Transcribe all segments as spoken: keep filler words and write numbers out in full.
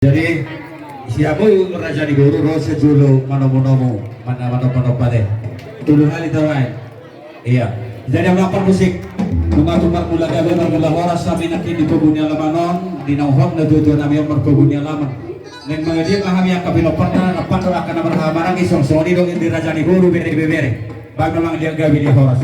Jadi, siamu raja ni boru ro sejolo manomu-nomu, mana manomu-nomu pade. Tolu hali tawai. Iya. Jadi, amang parmusik, nunga tung marmula gabe marmula horas hami nangkin di pogu ni alaman on, di naung hot na tuatua nami on marpogu ni alaman. Naeng mangadia ma hami angka pinomparna, na pandor angka na marhahamaranggi, songon i do di raja ni boru bere bebere. Baen ma amang di anggabe di horas.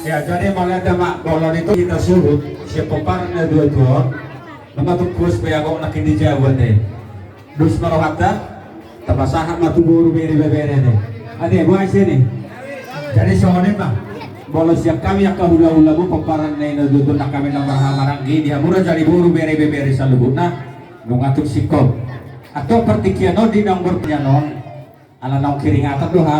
Ya, jadi mauliate ma, molo di tu hita suhut sian pomparan na dua tuon. Nama tu kus pe agok nangkin di jabu ate. Dus ma rohanta, tapasahat ma tu boru bere bebere ate. Ate, boha isi ni. Jadi songon i ma. Molo sian hami angka hulahulamu pomparan na dua tuon nang hami na marhahamaranggi di hamu raja ni boru bere bebere saluhutna. Nunga tung singkop. Antong partingkian on di naung borngin on. Ala naung keringatan do hami.